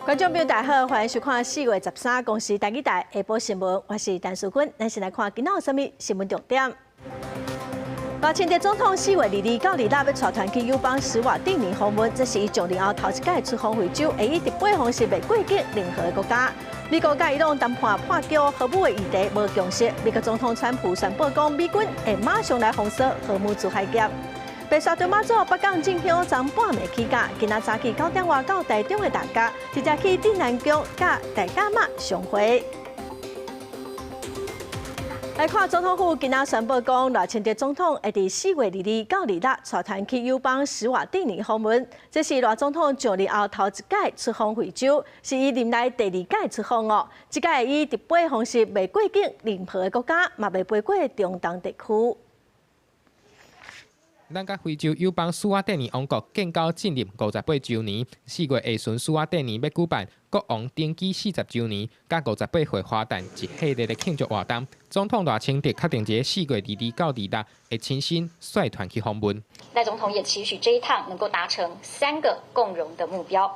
觀眾朋友大家好，歡迎收看4月13公視台語台下晡新聞，我是陳淑君。咱先來看今仔有啥物新聞重點。賴清德總統4月22到26欲帶團去友邦史瓦帝尼訪問，這是伊上任後頭一擺出訪非洲，會以直飛方式袂過境任何的國家。美國佮伊朗談判破局，核武的議題無共識。美國總統川普宣布講，美軍會馬上來封鎖荷姆茲海峽。白沙屯媽祖北港進香昨半暝起駕，今仔早起9點外到台中的大甲，直接去鎮瀾宮佮大甲媽相會。來看總統府今仔宣布講，賴清德總統會佇4月22到26帶團去友邦史瓦帝尼訪問。這是賴總統上任後頭一擺出訪非洲，是伊任內第二擺出訪哦。這擺會以直飛方式袂過境任何的國家，嘛袂飛過中東地區。咱佮非洲友邦史瓦帝尼王國建交進入58週年，4月下旬史瓦帝尼欲舉辦國王登基40週年，佮58歲華誕一系列的慶祝活動。總統賴清德確定佇4月22到26會親身率團去訪問。賴總統也期許這一趟能夠達成三個共榮的目標。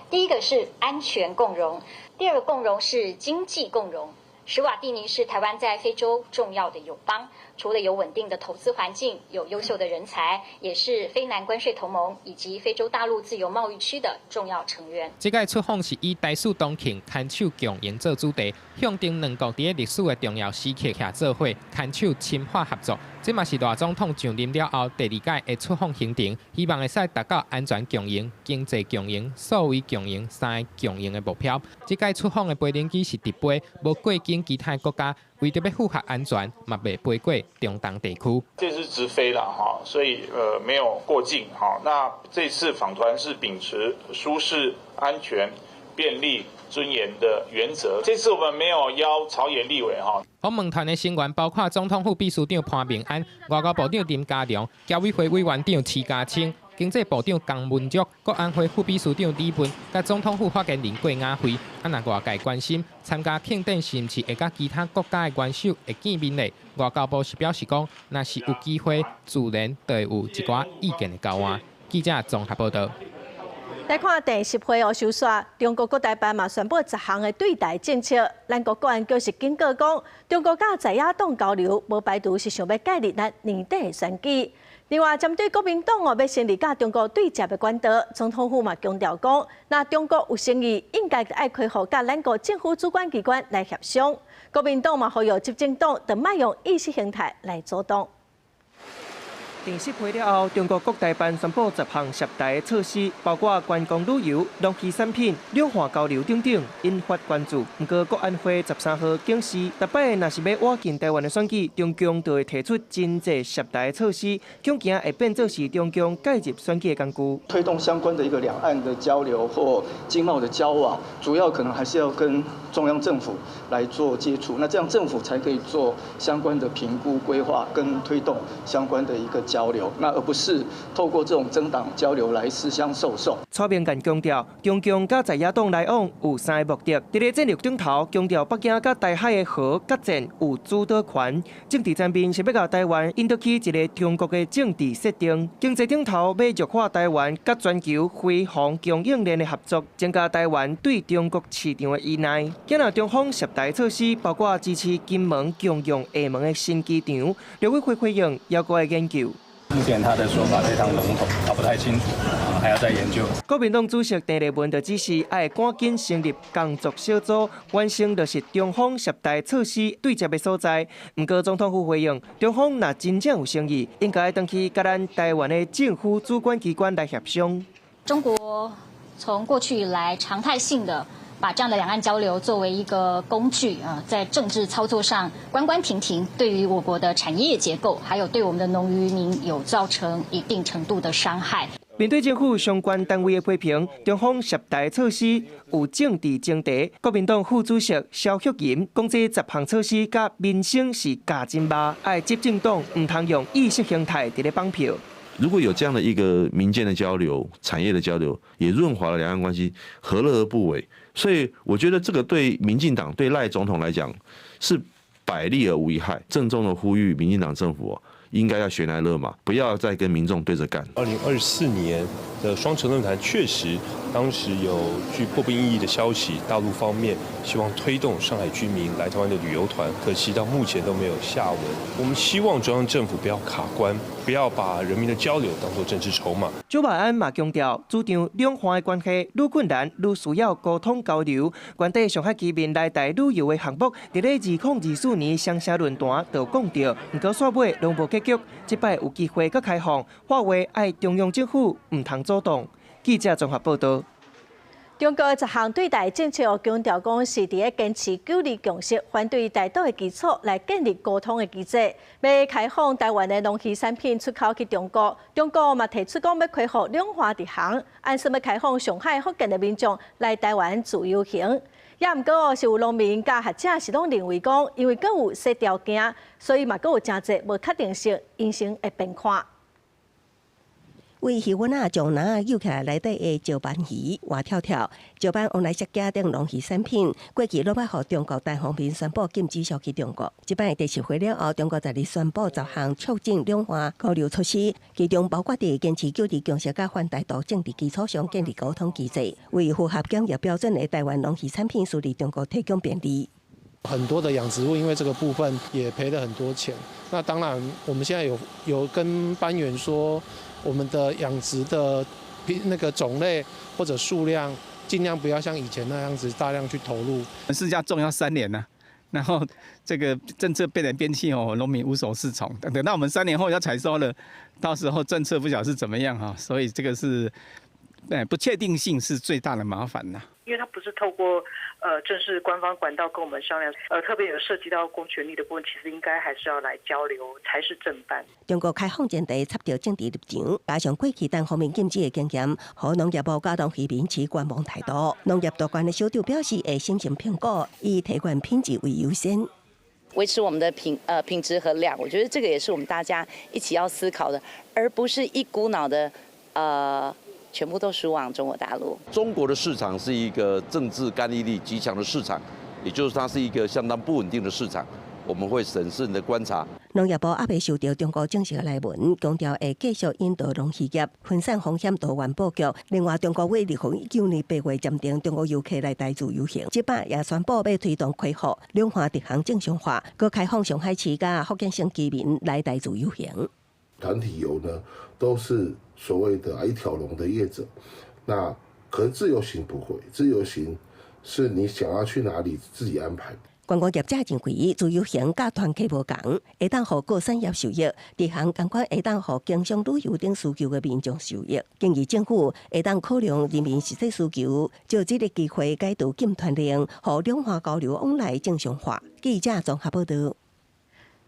第一個是安全共榮，第二個共榮是經濟共榮。史瓦帝尼是台灣在非洲重要的友邦，除了有穩定的投資環境、有優秀的人才，也是非南關稅同盟以及非洲大陸自由貿易區的重要成員。這擺出訪是以台史同慶、牽手共贏做主題，象徵兩國佇歷史的重要時刻徛做伙，牽手深化合作。這嘛是賴總統上任了後第二擺的出訪行程，希望會使達到安全共贏、經濟共贏、數位共贏三个共贏的目標。這擺出訪的飛行機是直飛，無過境其他國家，為著欲符合安全，嘛袂飛過中東地區。這是直飛啦，哈，所以沒有過境，哈。那這次訪團是秉持舒適、安全、便利、尊嚴的原則。這次我們沒有邀朝野立委，哈。訪問團的成員包括總統府秘書長潘孟安、外交部長林佳龍、僑委會委員長徐家清、經濟部長江文竹、國安會副秘書長李文，佮總統府發言人郭雅慧。啊，若外界關心參加慶典是毋是會佮其他國家的元首會見面咧？外交部是表示講，若是有機會，自然就會有一寡意見的交換。記者綜合報道。來看鄭習會哦，收煞，中國國台辦嘛宣布10項的對台政策。咱國國安局是警告講，中國佮在野黨交流，無排除是想欲介入咱年底的選舉。另外，針對國民黨哦，欲成立佮中國對接的管道，總統府嘛強調講，若中國有誠意，應該愛開放佮咱國政府主管機關來協商。國民黨嘛呼籲執政黨，就莫用意識形態來阻擋。鄭習會了後，中國國台辦宣布10項涉台措施，包括觀光旅遊、農漁產品、兩岸交流等等，引發關注。毋過國安會13號警示，逐擺若是欲倚近台灣的選舉，中共就會提出真濟涉台措施，恐驚會變做是中共介入選舉的工具。推動相關的一個兩岸的交流或經貿的交往，主要可能還是要跟中央政府來做接觸，那這樣政府才可以做相關的評估、規劃跟推動相關的一個交流，那而不是透過這種政黨交流來私相授受。蔡明彥強調，中共佮在野黨來往有三个目的：佇咧戰略頂頭，強調北京佮台海的和佮戰有主導權；政治層面是欲共台灣引導去一个中國的政治設定；經濟頂頭欲弱化台灣佮全球飛防供應鏈的合作，增加台灣對中國市場的依賴。今仔中方涉台措施包括支持金門共用廈門的新機場，陸委會回應猶閣愛研究。目前他的說法非常籠統，搞不太清楚，還要再研究。國民黨主席鄭麗文就指示，愛趕緊成立工作小組，完成落實中方涉台措施對接的所在。毋過總統府回應，中方若真正有誠意，應該轉去佮咱台灣的政府主管機關來協商。中國從過去以來常態性的把這樣的兩岸交流作為一個工具啊，在政治操作上關關停停，對於我國的產業結構，還有對我們的農漁民有造成一定程度的傷害。面對政府相關單位的批評，中方涉台措施有政治爭議。國民黨副主席蕭旭吟講，這10項措施佮民生是共真肉，愛執政黨毋通用意識形態佇咧綁票。如果有這樣的一個民間的交流、產業的交流，也潤滑了兩岸關係，何樂而不為？所以我覺得這個對民進黨、對賴總統來講是百利而無一害。鄭重的呼籲民進黨政府，應該要懸崖勒馬，不要再跟民眾對著幹。2024年的雙城論壇確實，當時有具破冰意義的消息，大陸方面希望推動上海居民來台灣的旅遊團，可惜到目前都沒有下文。我們希望中央政府不要卡關，不要把人民的交流當作政治籌碼。蔣萬安嘛強調，主張兩岸的關係愈困難，愈需要溝通交流。原底上海居民來台旅遊的項目，佇咧2024年雙城論壇就講著，毋過煞尾攏無結局。這擺有機會閣開放，話話愛中央政府毋通阻擋。記者綜合報道。中國十項對台政策強調講是佇咧堅持九二共識，反對台獨的基礎來建立溝通的機制，欲開放台灣的農漁產品出口去中國。中國嘛提出講欲恢復兩岸直航，按說欲開放上海、福建的民眾來台灣自由行。也毋過哦，是有農民佮學者是攏認為講，因為閣有踅條件，所以嘛閣有誠濟無確定性，形成會變看。為魚塭仔將籃仔搝起來內底的石斑魚活跳跳，石斑往來石架等農漁產品，過去攏捌予中國單方面宣布禁止銷去中國。這擺第十會了後，中國十日宣布十項促進兩岸交流措施，其中包括佇堅持九二共識佮反台獨政治基礎上建立溝通機制，為符合檢疫標準的台灣農漁產品輸入中國提供便利。很多的養殖戶因為這個部分也賠了很多錢。那當然，我們現在有跟班員說，我們的養殖的那個種類或者數量，盡量不要像以前那樣子大量去投入。釋迦種要3年呢，然後這個政策變來變去哦，農民無所適從。等到我們3年後要採收了，到時候政策不曉得是怎麼樣哈，所以這個是，不確定性是最大的麻煩吶。因為它不是透過正式官方管道跟我們商量，特別有涉及到公權力的部分，其實應該還是要來交流才是正辦。中國開放前提插著政治立場，加上過去單方面禁止的經驗，予農業部佮農漁民持觀望態度。農業大關的首長表示會審慎評估，以提懸品質為優先，維持我們的品質和量。我覺得這個也是我們大家一起要思考的，而不是一股腦的全部都輸往中國大陸。中國的市場是一個政治干預力極強的市場，也就是它是一個相當不穩定的市場，我們會審慎的觀察。農業部猶未收著中國正式來文，強調會繼續引導農漁業分散風險多元布局。另外，中國為2019年8月暫停中國遊客來台自由行，這擺也宣布欲推動恢復兩岸直航正常化，閣開放上海市佮福建省居民來台自由行。團體遊呢，都是所謂的一條龍的業者，那可是自由行不會，自由行是你想要去哪裡自己安排。觀光業者認為，自由行佮團客無仝，會當予各產業受益，直航仝款會當予經商旅遊等需求的民眾受益。建議政府會當考量人民實際需求，藉這个機會解除禁團令，予兩岸交流往來正常化。記者綜合報道。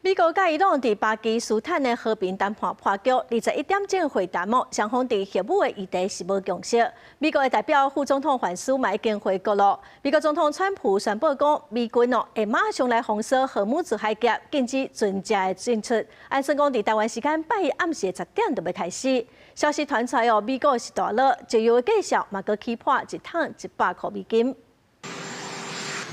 美國佮伊朗佇巴基斯坦的和平談判破局，21點鐘會談哦，雙方佇核武的議題是無共識。美國的代表副總統范斯嘛已經回國囉。美國總統川普宣布講，美軍哦會馬上來封鎖荷姆茲海峽，禁止船隻的進出。按算講佇台灣時間拜一暗時10點就欲開始。消息傳出來哦，美股是大落，石油的價數嘛閣起破一桶100塊美金。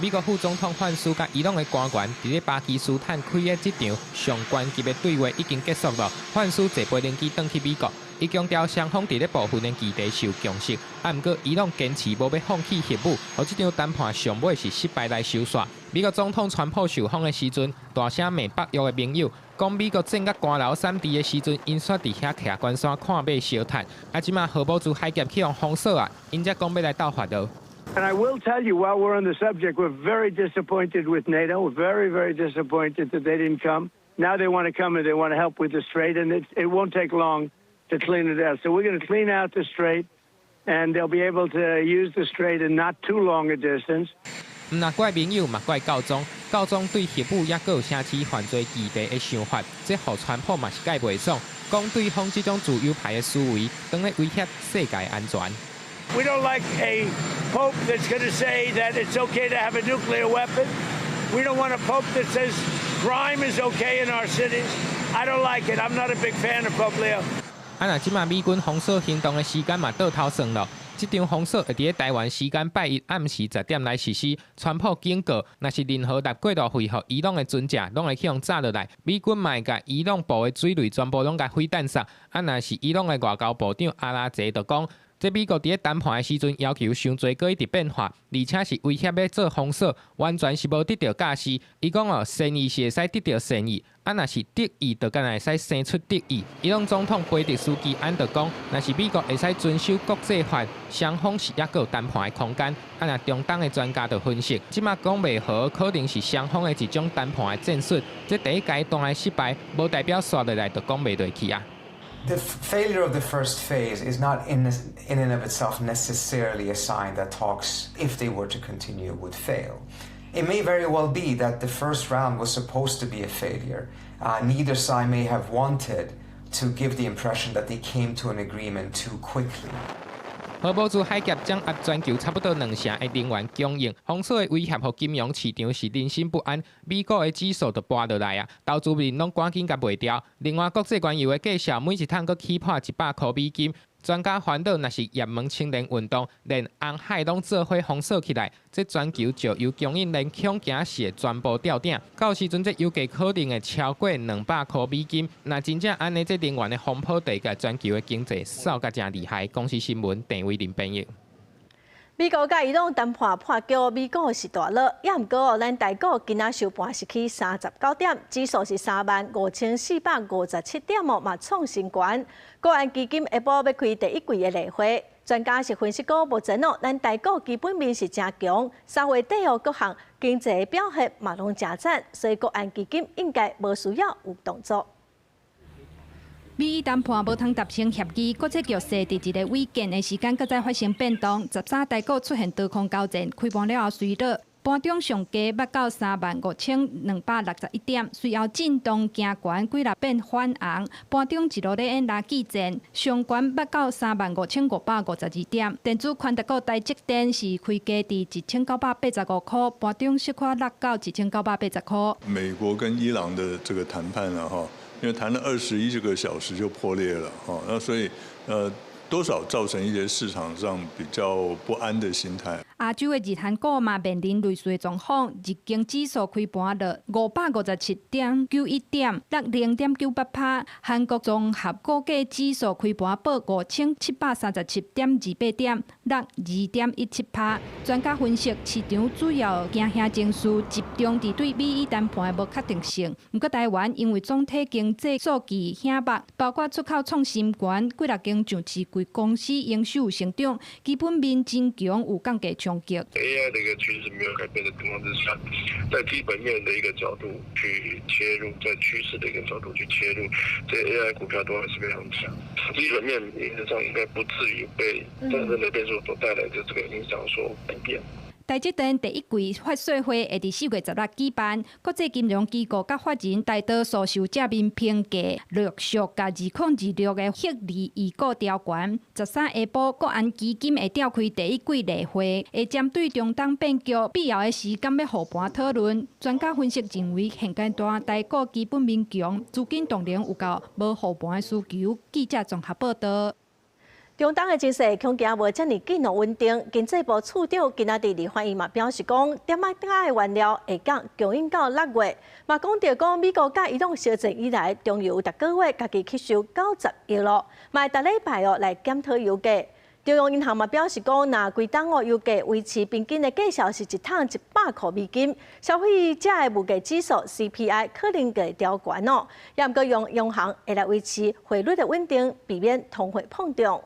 美國副總統范斯佮伊朗的官員佇咧巴基斯坦開的這場上懸級的對話已經結束了。范斯坐飛機轉去美國，伊強調雙方佇咧部分的議題是有共識，啊，毋過伊朗堅持無欲放棄核武，予這場談判上尾是失敗來收煞。美國總統川普受訪的時陣，大聲罵北約的盟友，講美國戰甲寒流搧地的時陣，𪜶煞佇遐徛關山看馬相趁。啊，這馬荷姆茲海峽去予封鎖啊，𪜶才講欲來鬥法囉。 And I will tell you, while we're on the subject, we're very disappointed with NATO. We're very, very disappointed that they didn't come. Now they want to come and they want to help with the strait, and it won't take long to clean it out. So we're going to clean out the strait, and they'll be able to use the strait in not too long a distance. 毋若怪盟友，嘛怪教宗。教宗對核武抑閣有城市犯罪議題的想法，這予川普嘛是蓋袂爽，講對方這種自由派的思維，當咧威脅世界安全。 We don't like a pope that's going to say that it's okay to have a nuclear weapon. We don't want a pope that says crime is okay in our cities. I don't like it. I'm not a big fan of Pope Leo. 啊，若這馬美軍封鎖行動的時間嘛倒頭算囉，這場封鎖會佇咧台灣時間拜一暗時10點來實施。川普警告，若是任何納過路費予伊朗的船隻，攏會去予炸落來。美軍嘛會共伊朗部的水雷全部攏共毀彈殺。啊，若是伊朗的外交部長阿拉齊就講，這美國佇咧談判的時陣要求傷濟，閣一直變化，而且是威脅欲做封鎖，完全是無得到教示。伊講哦，善意是會使得著善意，啊，若是敵意，就敢若會使生出敵意。伊朗總統佩澤斯基安就講，若是美國會使遵守國際法，雙方是猶閣有談判的空間。啊，若中東的專家就分析，這馬講袂和，可能是雙方的一種談判的戰術。這第一階段的失敗，無代表紲落來就講袂落去啊。 The failure of the first phase is not in and of itself necessarily a sign that talks, if they were to continue, would fail. It may very well be that the first round was supposed to be a failure. Neither side may have wanted to give the impression that they came to an agreement too quickly. 荷姆茲海峽掌壓全球差不多兩成的能源供應，封鎖的威脅予金融市場是人心不安，美股的指數就跋落來啊，投資人攏趕緊共賣掉。另外，國際原油的價數每一桶閣起破100箍美金。專家煩惱，若是也門青年運動連紅海攏做伙封鎖起來，這全球石油供應鏈恐驚是會全部吊頂。到時陣，這油價可能會超過200箍美金。若真正按呢，這能源的風波會共全球的經濟掃甲誠厲害。公視新聞鄭偉林編譯。美國佮伊朗談判破局，美股是大落，也毋過哦，咱台股今仔收盤是起39點，指數是35,457點哦，嘛創新高。國安基金下晡欲開第一季的例會，專家是分析講，目前哦，咱台股基本面是誠強，3月底哦各項經濟表現嘛攏誠讚，所以國安基金應該無需要有動作。美伊談判無通達成協議，國際局勢佇一个危鍵的時間，閣再發生變動。13台股出現多空交戰，開盤了後隨落，盤中上低捌到35,261點，隨後震盪行懸，幾若變反紅。盤中一路咧演拉鋸戰，上懸捌到35,552點。電子權值股台積電是開低佇1985箍，盤中小可落到1980箍。美國跟伊朗的這個談判了哈。因為談了21個小時就破裂了，哈，那所以，多少造成一些市場上比較不安的心態。亞洲的日韓股嘛面臨類似的狀況，日經指數開盤落557.91點，落0.98趴。韓國綜合股價指數開盤報5737.28點，落2.17趴。專家分析，市場主要驚嚇情緒集中佇對美伊談判的無確定性。毋過台灣因為總體經濟數據顯目，包括出口創新高，幾若間上市櫃公司營收有成長，基本面真強，有降低衝擊。 AI 的一個趨勢沒有改變的情況之下，在基本面的一個角度去切入，在趨勢的一個角度去切入，這些 AI 股票都還是非常強。基本面原則上應該不至於被戰爭的變數所帶來的這個影響所改變。台積電第一季法說會會佇4月16舉辦，國際金融機構佮法人大多數受正面評價，陸續共2026的獲利預估調懸。13下晡，國安基金會召開第一季例會，會針對中東變局必要的時間欲護盤討論。專家分析認為，現階段台股基本面強，資金動能有夠，無護盤的需求。記者綜合報導。中東的情勢恐驚無遮爾緊哦穩定。經濟部次長今仔佇立法院嘛表示講，點仔價的原料會降供應到6月。嘛講著講美國佮伊朗相戰以來，中油逐個月家己吸收90億咯，嘛會逐禮拜哦來檢討油價。中央銀行嘛表示講，若規冬哦油價維持平均的價數是一桶100箍美金，消費者的物價指數 CPI 可能會調懸哦。也毋過用央行會來維持匯率的穩定，避免通貨膨脹。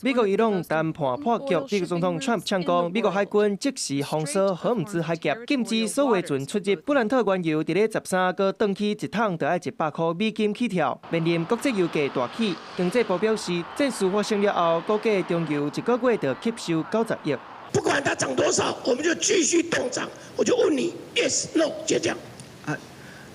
美國伊朗談判破局，美國總統川普嗆講，美國海軍即時封鎖荷姆茲海峽，禁止所有船出入。布蘭特原油佇咧13閣轉去一桶著愛100箍美金起跳，面臨國際油價大起。經濟部表示，戰事發生了後，估計中油一個月就吸收90億。不管它漲多少，我們就繼續凍漲。我就問你，yes no，就這樣。啊，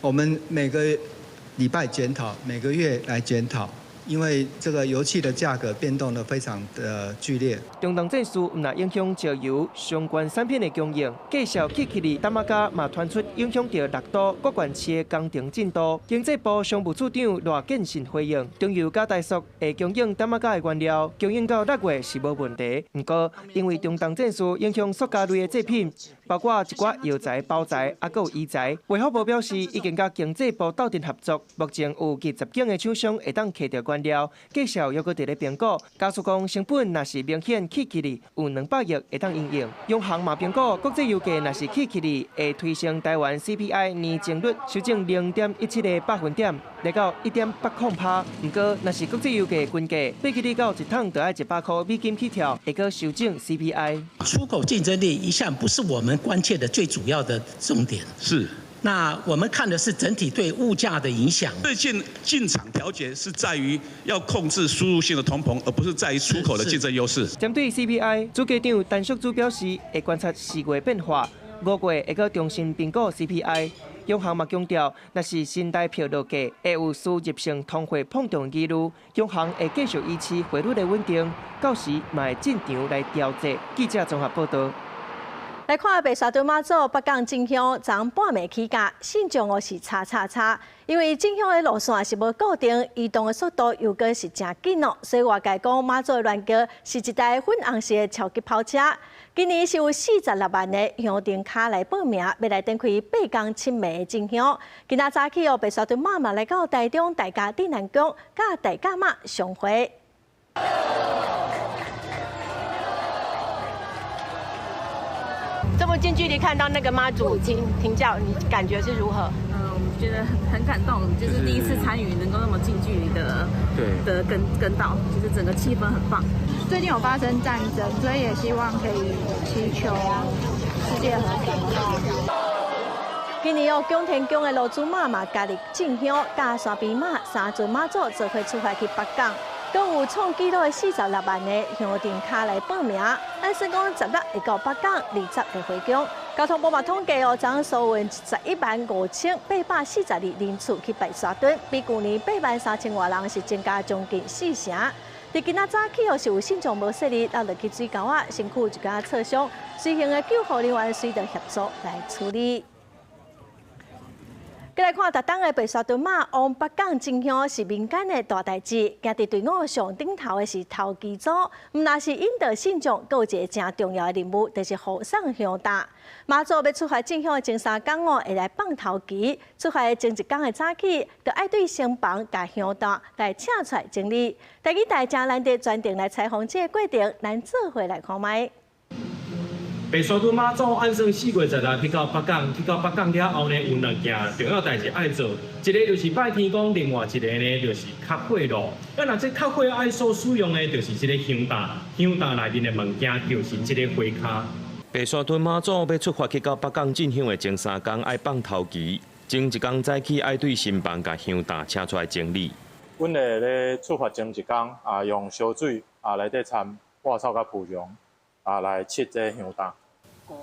我們每個禮拜檢討，每個月來檢討。因為這個油氣的價格變動得非常的劇烈。中東戰事毋但影響石油相關產品的供應，繼續起起哩，淡馬加嘛傳出影響著六都各縣市的工程進度。經濟部商務處長賴建信回應，中油佮台塑會供應淡馬加的原料，供應到6月是無問題。毋過，因為中東戰事影響塑膠類的製品，包括一寡藥材、包材，猶閣有醫材。衛福部表示，已經佮經濟部鬥陣合作，目前有20間的廠商會當提著原料，繼續猶閣佇咧評估。假使講成本若是明顯起起哩，有200億會當應用。央行嘛評估，國際油價若是起起哩，會推升台灣 CPI 年增率修正0.17個百分點，來到1.80%。毋過，若是國際油價均價爬起哩到一桶就愛100箍美金起跳，會閣修正 CPI。出口競爭力一向不是我們關切的最主要的重點。是。那我們看的是整體對物價的影響。最近進場調節是在於要控制輸入性的通膨，而不是在於出口的競爭優勢。針對 CPI，主計長陳淑珠表示會觀察4月變化，5月會閣重新評估 CPI。央行嘛強調，若是新台票落價，會有輸入性通貨膨脹疑慮，央行會繼續維持匯率的穩定，到時嘛會進場來調節。記者綜合報導。來看白沙屯媽祖北港進香，昨半暝起駕，信眾哦是叉叉叉，因為進香的路線是無固定，移動的速度又閣是誠緊哦，所以外界講媽祖的鸞轎是一台粉紅色的超級跑車。今年是有46萬个香燈跤來報名，欲來展開8工7暝的進香。今仔早起哦，白沙屯媽嘛來到台中大甲鎮瀾宮，佮大甲媽相會。這麼近距離看到那個媽祖停轎，你感覺是如何？我們覺得很感動，就是第一次參與，能夠那麼近距離的跟到，就是整個氣氛很棒。最近有發生戰爭，所以也希望可以祈求世界和平。今年哦，蔣天宮的羅祖媽嘛加入進香，佮山邊媽三尊媽祖做伙出發去北港。閣有創紀錄的46萬个香燈跤來報名，按算講16會到北港，20會回宮。交通部嘛統計哦，昨疏運115,842人次去白沙屯，比舊年8萬3千外人是增加將近4成。佇今仔早起哦，是有信眾無說哩，落落去水溝仔，身軀就敢挫傷，隨行的救護人員隨著協助來處理。過來看，逐冬的白沙屯媽往北港進香是民間的大代誌，行佇隊伍上頂頭的是頭旗組，毋但是引導信眾，閣有一個誠重要的任務，就是護送香擔。媽祖欲出發進香的前3工哦，會來放頭旗；出發的前一工的早起，就愛對新房共香擔來請出來整理。台語台誠難得專程來採訪這個過程，咱做伙來看覓。白沙屯媽祖按算4月16去到北港，去到北港了後呢，有兩件重要代誌愛做，一个就是拜天公，另外一个呢就是磕火爐。啊，若這磕火愛所使用的，就是這個香擔，香擔內面的物件就是這個火跤。白沙屯媽祖欲出發去到北港進香的前3工愛放頭旗，前一工早起愛對新房共香擔請出來整理。阮會咧出發前一工啊，用燒水啊內底摻割草佮蒲絨。啊，來切這香擔。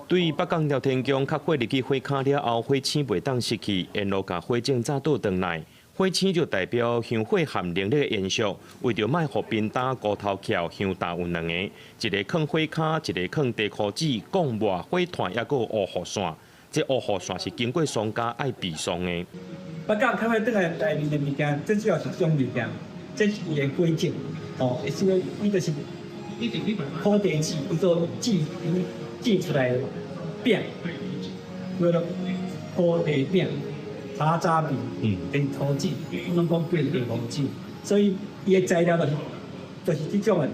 對北港朝天宮磕火入去火跤了後，火星袂當失去，沿路共火種早倒轉來。火星就代表香火和靈力的延續。為著莫予冰擔孤頭翹，香擔有兩个，一个囥火跤，一个囥地箍子、貢抹、火炭，猶閣有烏雨傘。這烏雨傘是經過喪家愛避喪的。北港磕火轉來內面的物件，最主要是種物件，這是伊的規則。哦，是伊就是。土地紙，伊做煮煮出來的餅，叫做土地餅、炒早麵，跟土紙，攏講叫地方紙，所以伊的材料就是這種的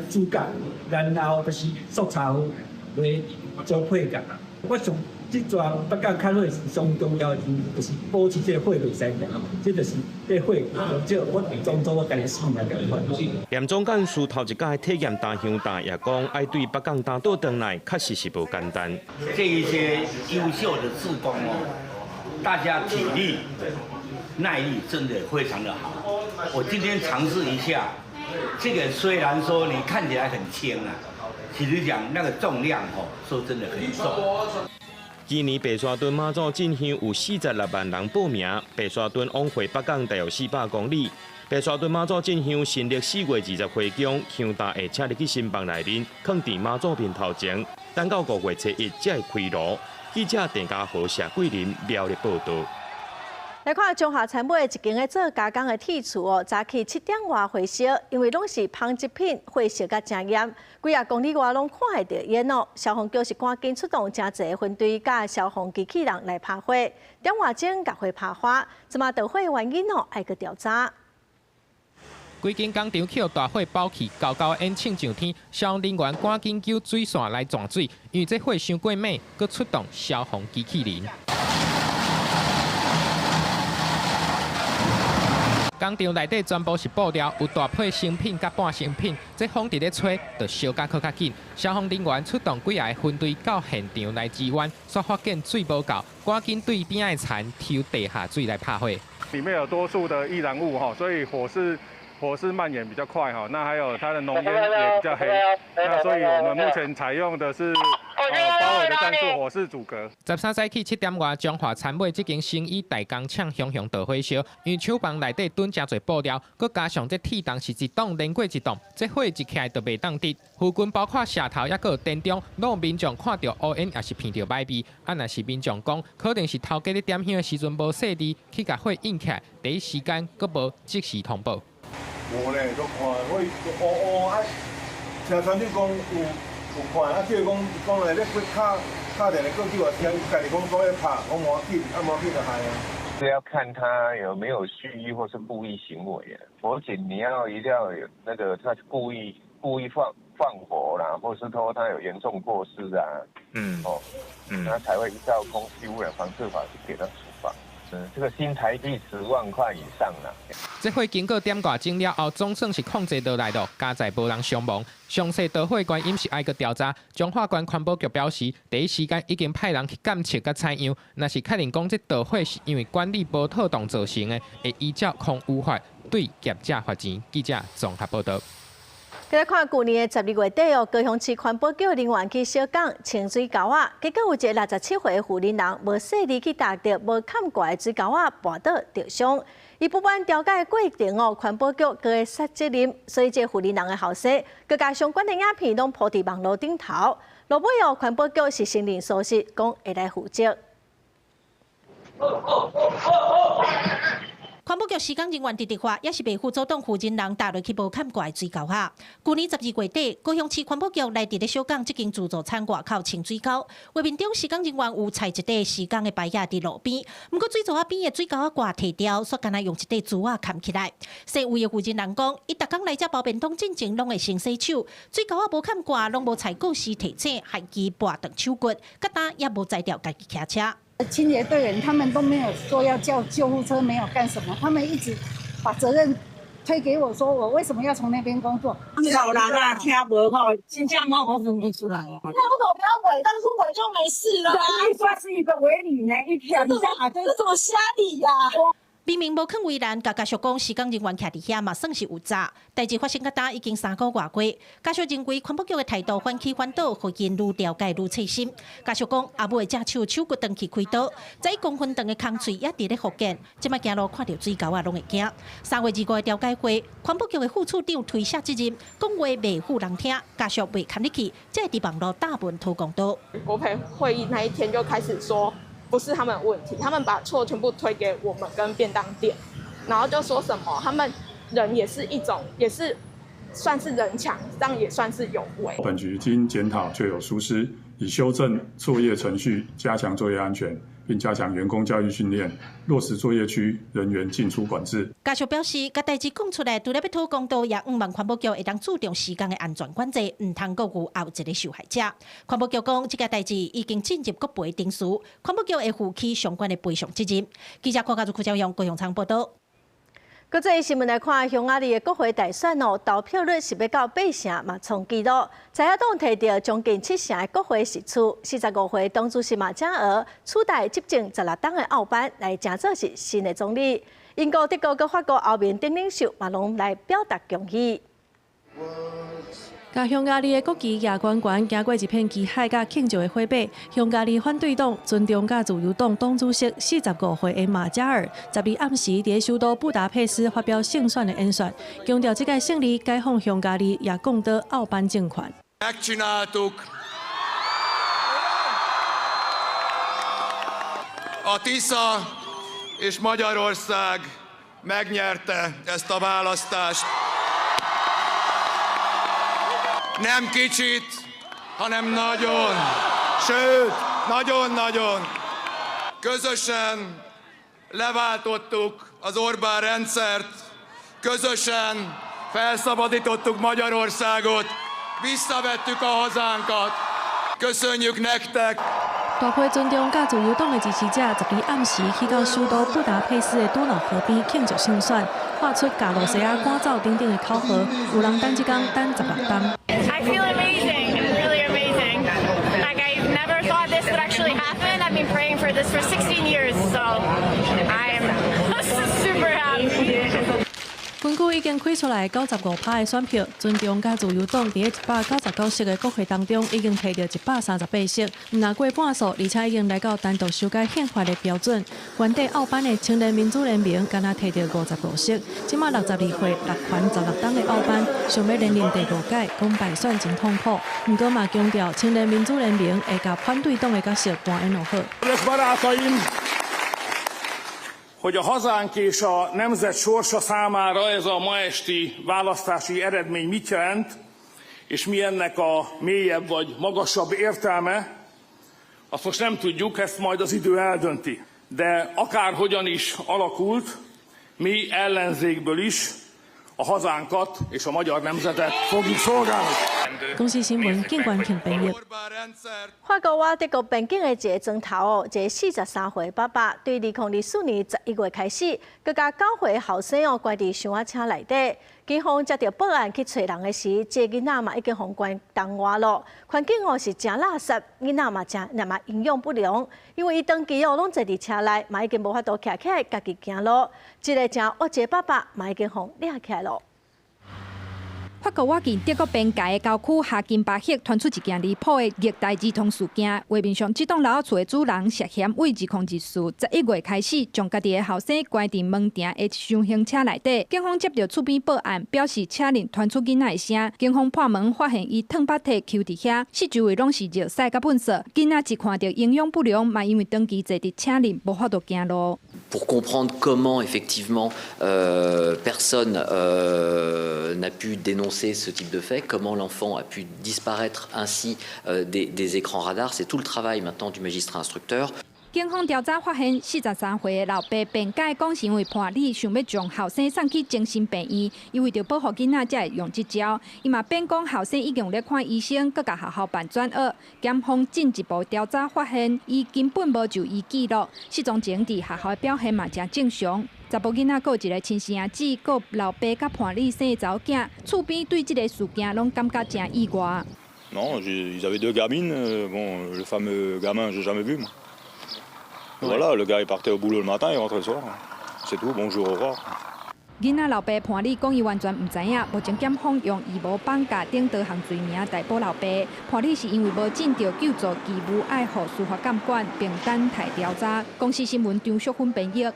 主角，然後就是素茶來做配角。我上這逝北港較火上重要的就是保持這個火袂使滅，這就是這火，這我當作我家己生命共款。連總幹事頭一擺體驗擔香擔，也講愛對北港擔倒轉來，確實是無簡單。這一些優秀的志工哦，大家體力、耐力真的非常的好。我今天嘗試一下，這個雖然說你看起來很輕啊，其實講那個重量哦，說真的很重。今年白沙屯媽祖進香有46萬人報名，白沙屯往回北港大約400公里。白沙屯媽祖進香新曆4月20回宮，香擔會車入去新房內面，囥佇媽祖面頭前，等到5月初1才會開爐。記者鄭家豪、謝桂林苗栗報道。來看中華餐尾一間咧做加工的鐵厝哦，早起7點外火燒，因為攏是紡織品，火燒甲誠嚴，幾仔公里外攏看會著煙哦。消防局是趕緊出動誠濟分隊佮消防機器人來拍火，點外鐘共火拍花，這馬著火原因哦，愛閣調查。規間工廠去予大火包去，厚厚煙衝上天，消防人員趕緊救水線來斷水，因為這火傷過猛，閣出動消防機器人。工廠內底全部是布料，有大批成品佮半成品，這風佇咧吹，就燒甲閣較緊。消防人員出動幾个分隊到現場來支援，煞發現水無夠，趕緊對邊仔的田抽地下水來拍火。裡面有多數的易燃物哈，所以火勢蔓延比較快哈。那還有它的濃煙也比較黑，那所以我們目前採用的是包圍的戰術，火勢阻隔。13早起7點外，中華餐尾這間生意大工廠熊熊大火燒，因為廠房內底囤誠濟布料，閣加上這鐵檔是一檔連過一檔，這火一起來就袂當得。附近包括社頭，抑閣有田中，攏有民眾看著烏煙，也是鼻著䆀味。啊，若是民眾講，可能是頭家咧點香的時陣無細膩，去共火引起來，第一時間閣無即時通報。無咧，都看火烏烏啊，聽船長講有看，啊叫伊講講來咧，去敲敲電話過去話聽，家己講講咧拍，講無要緊，啊無要緊就害啊。是要看他有沒有蓄意或是故意行為啊。火警你要一定要有那個，他是故意放火啦，或是說他有嚴重過失啊，那才會依照空氣污染防治法去給他處罰。這個新台幣10萬塊以上啦。這火經過點外鐘了後，總算是控制落來了，加在無人傷亡。詳細導火原因是愛閣調查。彰化縣環保局表示，第一時間已經派人去監測佮採樣，若是確認講這導火是因為管理無妥當造成的，會依照空污法對業者罰錢。記者綜合報道。來看舊年的12月底哦，高雄市環保局人員去小港清水溝仔，結果有一个67歲的婦人無細膩去踏著無崁蓋的水溝仔，跋倒著傷。伊不滿調解的過程哦，環保局閣會殺責任，所以這個婦人的後生，閣共相關的影片攏鋪佇網路頂頭。落尾哦，環保局是承認疏失，講會來負責。環保局施工人員佇執法，也是袂赴阻擋負責人踏落去無崁蓋水溝仔。舊年12月底，高雄市環保局來佇咧小港這間自助餐外口清水溝，畫面中施工人員有裁一塊施工的牌仔佇路邊，毋過水槽仔邊的水溝仔蓋提掉，煞干焦用一塊珠仔崁起來。洗位的負責人講，伊逐工來遮包便當進前，攏會先洗手，水溝仔無崁蓋，攏無採告示提醒，害其跋斷手骨，佮今也無才調家己騎車。清潔隊員他們都沒有說要叫救護車，沒有幹什麼，他們一直把責任推給我，說我為什麼要從那邊工作？老人啊，聽無吼，真正我我分不出來啊。那為什麼不要圍？當初圍就沒事了。一算是一個違理呢，一條這怎麼瞎理呀？明明無囥圍欄，共家屬講施工人員徛佇遐嘛，算是有詐。代誌發生到今已經3個外過，家屬認為環保局的態度反起反倒，予𪜶愈調解愈刺心。家屬講阿母的隻手手骨斷去開刀，11公分長的空喙也佇咧復健，這擺行路看著水溝仔攏會驚。3月25的調解會，環保局的副處長推卸責任，講話袂赴人聽，家屬袂堪入去，才會佇網路打文討公道。國賠會議那一天就開始說。不是他們問題，他們把錯全部推給我們跟便當店，然後就說什麼他們人也是一種，也是算是人強，這樣也算是有為。本局經檢討確有疏失，已修正作業程序，加強作業安全，並加強員工教育訓練，落實作業區人員進出管制。家屬表示，共代誌講出來，除了欲討公道，也向望環保局會當注重時間的安全管制，毋通閣有後一个受害者。環保局講，這件代誌已經進入國賠程序，環保局會負起相關的賠償責任。記者郭家祖、柯昭勇、高雄倉報道。國際新聞來看，匈牙利的國會大選哦，投票率是欲到8成嘛，創紀錄。在野黨提著將近7成的國會席次，45歲黨主席馬加爾取代執政16黨的奧班來成做是新的總理。英國、德國、佮法國、歐盟等領袖嘛，攏來表達恭喜。共匈牙利的國旗舉懸懸，經過一片旗海佮慶祝的火把。匈牙利反對黨尊重佮自由黨黨主席45歲的馬加爾，12暗時佇首都布達佩斯發表勝選的演說，強調這屆勝利解放匈牙利，也共倒奧班政權。 Megcsináltuk A Tisza és Magyarország megnyerte ezt a választást. Nem kicsit, hanem nagyon, sőt, nagyon-nagyon. Közösen leváltottuk az Orbán rendszert, közösen felszabadítottuk Magyarországot, visszavettük a hazánkat. Köszönjük nektek! 大批尊重佮自由黨的支持者，12暗時去到首都布達佩斯的多瑙河邊慶祝勝選，喊出共露西亞趕走等等的口號。有人等這工等16冬。 I feel amazing, really amazing. Like I never thought this would actually happen. I've been praying for this for 16 years, so I'm super happy. 根據已經開出來95%的選票，尊重佮自由黨佇199席的國會當中，已經提著138席，毋若過半數，而且已經來到單獨修改憲法的標準。原底奧班的青年民主聯盟，敢若提著55席。這馬62歲六權16冬的奧班，想欲連任第五屆，講敗選真痛苦。毋過嘛強調，青年民主聯盟會共反對黨的角色扮演好。 Hogy a hazánk és a nemzet sorsa számára ez a ma esti választási eredmény mit jelent, és mi ennek a mélyebb vagy magasabb értelme, azt most nem tudjuk, ezt majd az idő eldönti. De akárhogyan is alakult, mi ellenzékből is a hazánkat és a magyar nemzetet fogjuk szolgálni. 公視新聞警官慶編譯。法國倚德國邊境的一个莊頭哦，一个43歲爸爸，對2024年11月開始，閣共9歲後生哦關佇箱仔車內底。警方接著報案去揣人的時，這个囡仔嘛已經予關籠外囉。環境哦是誠垃圾，囡仔嘛誠那麼營養不良，因為伊長期哦攏坐佇車內，嘛已經無法度徛起來家己行路。這个誠惡一个爸爸嘛已經予掠起來囉。法國倚近德國邊界的郊區哈金巴赫傳出一件離譜的虐待兒童事件。畫面上，這棟老厝的主人涉嫌對202411月開始，將家己的後生關佇門埕的箱型車內底。警方接著出邊報案，表示車內傳出囡仔的聲。警方破門發現伊褪腹體抾佇遐，四周圍攏是尿屎佮糞埽。囡仔一看著營養不良，嘛因為長期坐佇車內無法度行路。 Pour comprendre comment effectivement personne n'a pu dénoncer ce type de fait, comment l'enfant a pu disparaître ainsi des écrans radars, c'est tout le travail maintenant du magistrat instructeur. 警方調查發現，43歲的老爸辯解講，是因為伴侶想欲將後生送去精神病院，伊為著保護囡仔才會用這招。伊嘛辯講後生已經有咧看醫生，閣共學校辦轉學。檢方進一步調查發現，伊根本無就醫記錄，失蹤前佇學校的表現嘛誠正常。查埔囡仔閣有一个親生阿姊，閣老爸佮伴侶生的查某囝，厝邊對這个事件攏感覺誠意外。 Non, ils avaient deux gamines. Bon, le fameux gamin, j'ai jamais vu moi. Voilà, le gars il partait au boulot le matin, il rentrait le soir. C'est tout, bonjour, au revoir. 囡仔老爸伴侶講，伊完全毋知影，目前檢方用預謀綁架等多項罪名逮捕老爸。伴侶是因為無盡著救助義務，愛予司法監管，並等待調查。公視新聞張淑芬編譯。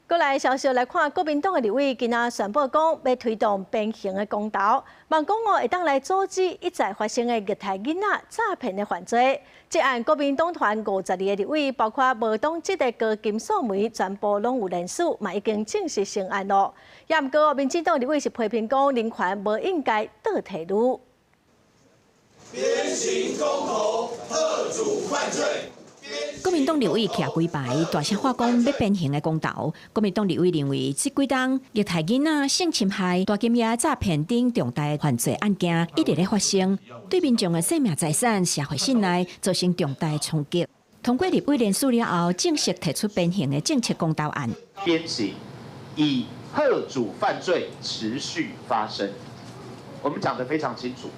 閣來消息來看，國民黨的立委今仔宣布講，欲推動鞭刑的公投，望講哦會當來阻止一再發生的虐待囡仔詐騙的犯罪。這案國民黨團52个立委，包括無黨籍的高金素梅，全部攏有聯署，嘛已經正式成案囉。也毋過民進黨立委是批評講，人權無應該倒退嚕。鞭刑公投，遏阻犯罪。國民黨立委徛規排，大聲喊講欲鞭刑的公投。國民黨立委認為，這幾冬虐待囡仔、性侵害、大金額詐騙等重大犯罪案件一直咧發生，對民眾的生命財產、社會信賴造成重大衝擊。通過立委聯署了後，正式提出鞭刑的政策公投案。鞭刑以遏阻犯罪持續發生，我們講得非常清楚。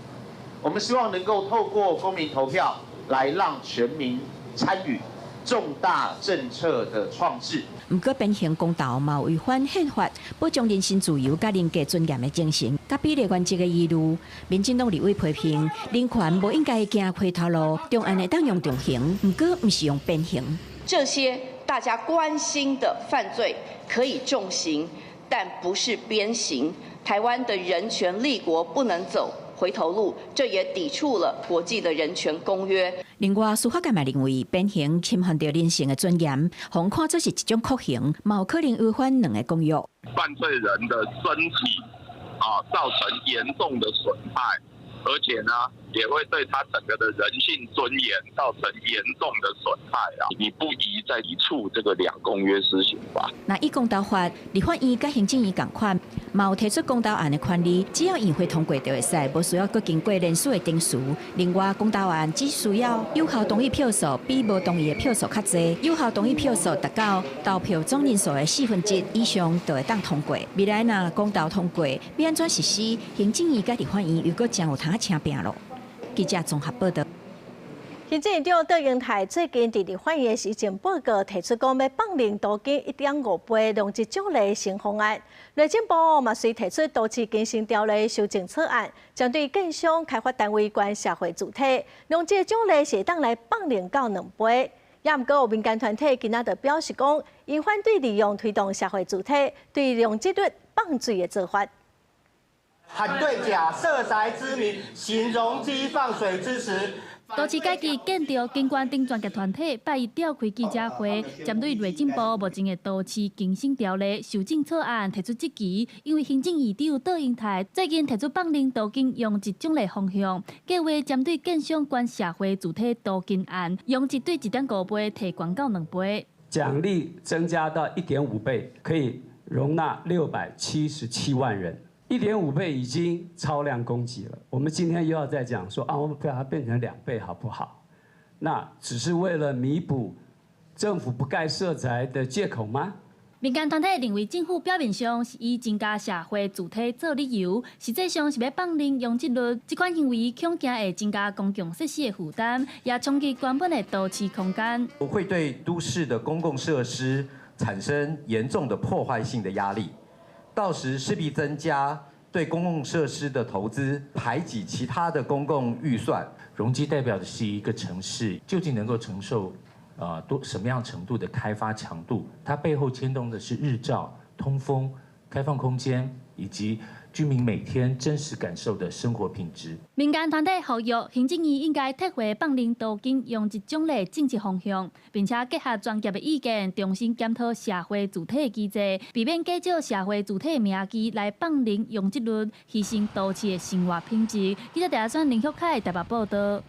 我們希望能夠透過公民投票來讓全民參與，重大政策的創制。毋過鞭刑公投嘛有違反憲法保障人身自由佮人格尊嚴的精神，佮比例原則的疑慮。民進黨立委批評，人權無應該行回頭路，重案會當用重刑，毋過毋是用鞭刑。這些大家關心的犯罪可以重刑，但不是鞭刑。台灣的人權立國不能走回頭路，這也抵觸了國際的人權公約。另外，司法界嘛認為鞭刑侵犯著人性的尊嚴，予看做是一種酷刑，嘛有可能違反兩个公約。犯罪人的身體啊造成嚴重的損害，而且呢，也會對他整個的人性尊嚴造成嚴重的損害啊！你不宜再抵觸這個兩公約施行法。那依公投法，立法院佮行政院仝款，嘛有提出公投案的權利，只要院會通過就會使，無需要閣經過連續的程序。另外，公投案只需要有效同意票數比無同意的票數較濟，有效同意票數達到投票總人數的1/4以上，就會當通過。未來若公投通過，欲按怎實施，行政院佮立法院又閣真有通請拚囉。記者綜合報道。行政院長卓榮泰最近佇立法院的施政報告提出講，欲放任都更1.5倍容積獎勵新方案。內政部嘛隨提出都市更新條例修正草案，針對建商開發單位關社會住宅，容積獎勵是會當來放任到2倍。也毋過有民間團體今仔就表示講，𪜶反對利用推動社會住宅對容積率放水的做法。反對假社宅之名，行容積放水之實。都市改革建築景觀等專業團體拜一召開記者會，針對內政部目前的都市更新條例修正草案提出質疑，因為行政院長卓榮泰最近提出放任都更容積獎勵方向，計劃針對建商關社會住宅都更案，容積對1.5倍提懸到2倍，獎勵增加到1.5倍，可以容納677萬人。1.5倍已經超量供給了，我們今天又要再講說啊，我們把它變成2倍好不好？那只是為了彌補政府不蓋社宅的借口嗎？民間團體認為政府表面上是以增加社會住宅做理由，實際上是欲放任容積率。這款行為恐驚會增加公共設施的負擔，也衝擊原本的都市空間。會對都市的公共設施產生嚴重的破壞性的壓力，到時勢必增加對公共設施的投資，排擠其他的公共預算。容積代表的是一個城市究竟能夠承受多什麼樣程度的開發強度？它背後牽動的是日照、通風、開放空間以及居民每天真實感受的生活品質。民間團體呼籲行政院應該撤回放任都更容積獎勵政策方向，並且結合專業的意見，重新檢討社會住宅的機制，避免假借社會住宅的名義來放任容積率，犧牲都市的生活品質。記者鄭選林旭凱台北報道。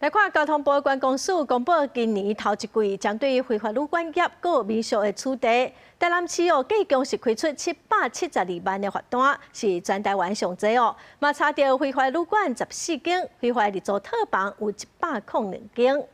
來看交通部觀光署公布，今年頭一季針對非法旅館業閣民宿的取締，台南市哦，計共是開出772萬的罰單，是全台灣上濟哦。嘛查著非法旅館14間，非法入住套房有102間。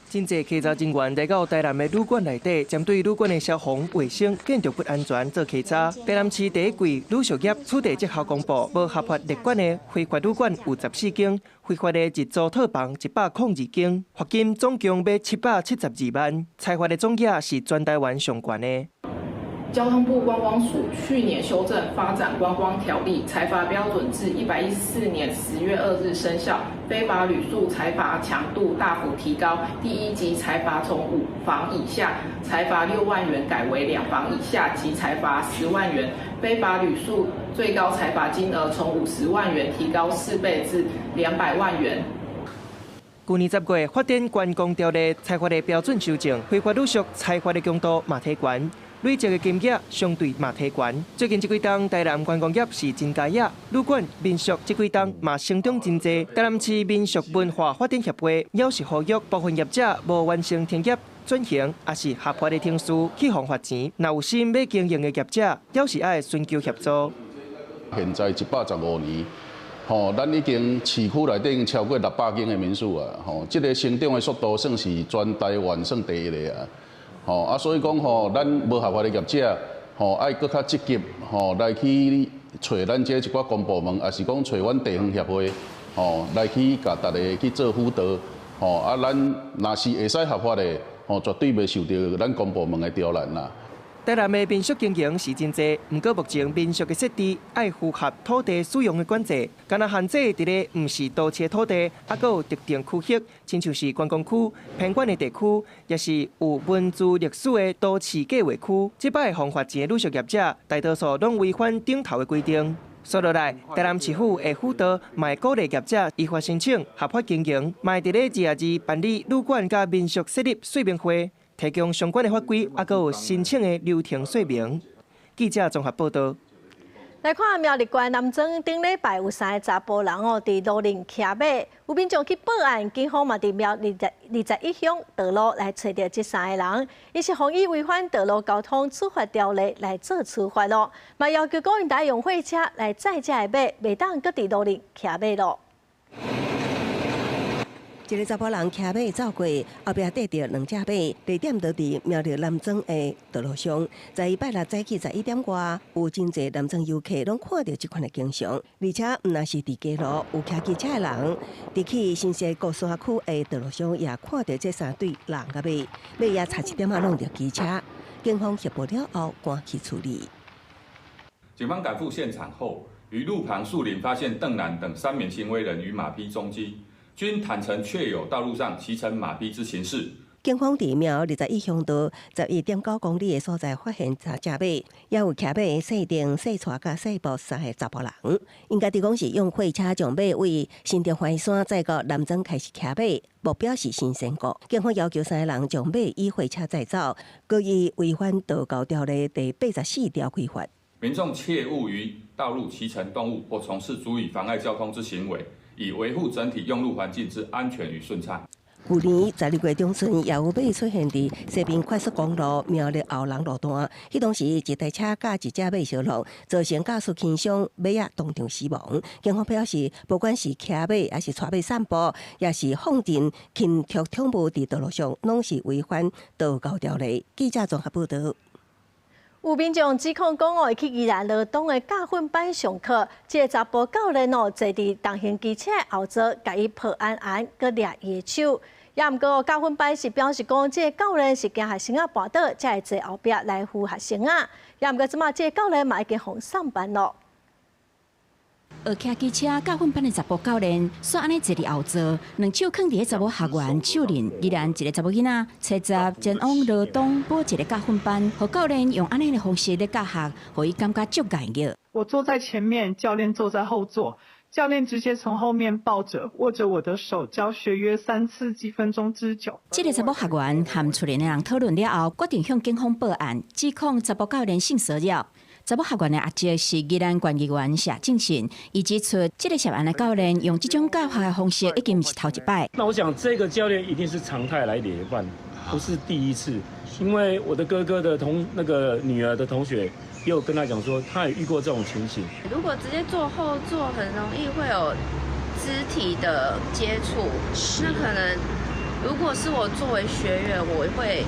真濟稽查人員來到台南的旅館內底，針對旅館的消防、衛生、建築物安全做稽查。台南市第一季旅宿業取締績效公布，無合法列管的非法旅館有14間，非法的入住套房102間，罰金總共欲772萬，裁罰的總額是全台灣上懸的。交通部觀光署去年修正發展觀光條例，裁罰標準自114年10月2日生效，非法旅宿裁罰強度大幅提高，第一級裁罰從5房以下裁罰6萬元改為2房以下即裁罰10萬元，非法旅宿最高裁罰金額從50萬元提高4倍至200萬元。去年10月，發展觀光條例裁罰的標準修正，非法旅宿裁罰的強度嘛提懸。累積的金額相對嘛提懸。最近這幾冬，台南觀光業是真佳業，旅館、民宿這幾冬嘛成長真濟。台南市民宿文化發展協會也是呼籲部分業者無完成停業轉型，抑是合法的程序去予罰錢。若有心欲經營的業者，也是愛尋求協助。現在115年，吼，咱已經市區內底已經超過600間的民宿啊，吼，這個成長的速度算是全台灣算第一个啊。吼啊，所以講吼，咱無合法的業者，吼，愛閣較積極，吼，來去揣咱這一寡公部門，抑是講揣阮地方協會，吼，來去共大家去做輔導，吼啊，咱若是會使合法的，吼，絕對袂受著咱公部門的刁難啦。台南的民宿經營是真濟，毋過目前民宿的設置愛符合土地使用的管制，敢若限制佇咧毋是都市土地，猶閣有特定區域，親像是觀光區、偏遠的地區，抑是有文字歷史的都市計劃區。這擺予罰錢的旅宿業者，大多數攏違反頂頭的規定。煞落來，台南市府會輔導，嘛會鼓勵業者依法申請合法經營，嘛會佇咧22辦理旅館佮民宿設立說明會，提供相關的法規，猶閣有申請的流程說明。記者綜合報導。來看苗栗縣南庄頂禮拜有三个查埔人哦，佇路頂騎馬，有民眾去報案，警方嘛佇苗栗21鄉道路來揣著這三个人，𪜶是予以違反道路交通處罰條例來做處罰囉，嘛要求講𪜶愛用貨車來載這个馬，袂當閣佇路頂騎馬囉。一个查埔人騎馬走過，後壁綴著兩隻馬，地點就佇苗栗南庄的道路上。在拜六早起11點外，有真濟南庄遊客攏看著這款的景象，而且毋但是佇街路有騎機車的人，佇去新社國山區的道路上也看著這三對人佮馬，馬也差一點仔挵著機車。警方協報了後，趕去處理。警方趕赴現場後，於路旁樹林發現鄧男等三名行為人與馬匹蹤跡。均坦承確有道路上騎乘馬匹之情事。警方佇苗21鄉道11.9公里的所在發現三隻馬，也有騎馬的細定、細帶佮細布三个查埔人。𪜶家己講是用貨車將馬為新竹環山載到南庄開始騎馬，目標是新生國。警方要求三个人將馬以貨車載走，閣以違反道交條例第84條開罰。民眾切勿於道路騎乘動物或從事足以妨礙交通之行為，以維護整體用路環境之安全與順暢。舊年12月中旬，也有馬出現佇西濱快速公路苗栗後龍路段，彼當時一台車佮一隻馬相挵，造成駕駛輕傷，馬仔當場死亡。警方表示，不管是騎馬，抑是帶馬散步，抑是放任禽畜寵物佇道路上，攏是違反道交條例。記者綜合報導。有民眾指控講哦，去宜蘭羅東的教訓班上課，這个查埔教練哦坐佇重型機車後座，共伊抱安安，閣掠伊的手。也毋過教訓班是表示講，這个教練是驚學生仔跋倒，才會坐後壁來扶學生仔。也毋過這馬這个教練嘛已經予送辦囉。學騎機車教訓班的查埔教練，煞按呢坐佇後座，兩手囥佇查某學員手裡。宜蘭一个查某囡仔，初十前往羅東補一个教訓班，予教練用按呢的方式咧教學，予伊感覺足礙眼。我坐在前面，教練坐在後座，教練直接從後面抱著握著我的手教學約三次幾分鐘之久。這个查某學員和厝裡的人討論了後，決定向警方報案，指控查埔教練性騷擾。查某學員的阿叔是宜蘭縣議員謝正信，伊指出，這个涉案的教練用這種教學的方式，已經毋是頭一擺。那我想，這個教練一定是常態來累犯，不是第一次。因為我的哥哥的同那個女兒的同學，也有跟他講說，他也遇過這種情形。如果直接坐後座，很容易會有肢體的接觸，那可能如果是我作為學員，我會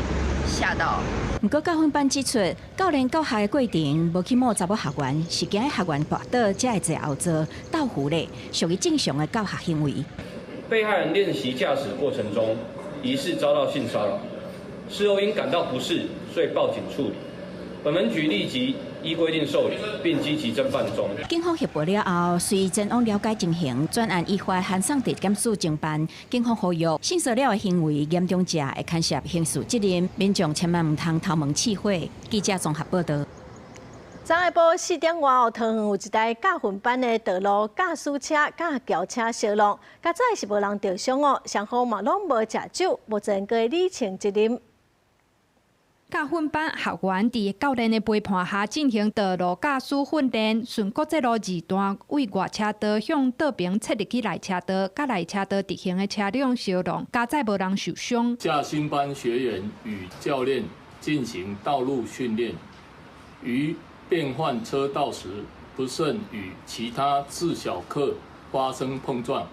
嚇到。毋過教訓班指出，教練教學的過程無去摸查某學員，是驚學員跋倒才會坐後座鬥扶咧，屬於正常的教學行為。被害人練習駕駛過程中，疑似遭到性騷擾，事後因感到不適，遂報警處理。本分局立即依規定受理，並積極偵辦中。警方協報了後，隨前往了解情形，專案依法函送地檢署偵辦。警方呼籲，性騷擾的行為嚴重者會牽涉刑事責任，民眾千萬毋通頭毛起火。記者綜合報導。昨下晡4點外哦，桃園有一台教訓班的道路駕駛車佮轎車相挵，佳哉是無人著傷哦，雙方嘛攏無食酒，目前閣會釐清責任。教訓班學員佇教練的陪伴下進行道路駕駛訓練，順國際路二段對外車道向倒爿切入去內車道，佮內車道直行的車輛相撞，佳哉無人受傷。駕訓班學員與教練進行道路訓練，於變換車道時，不慎與其他自小客發生碰撞，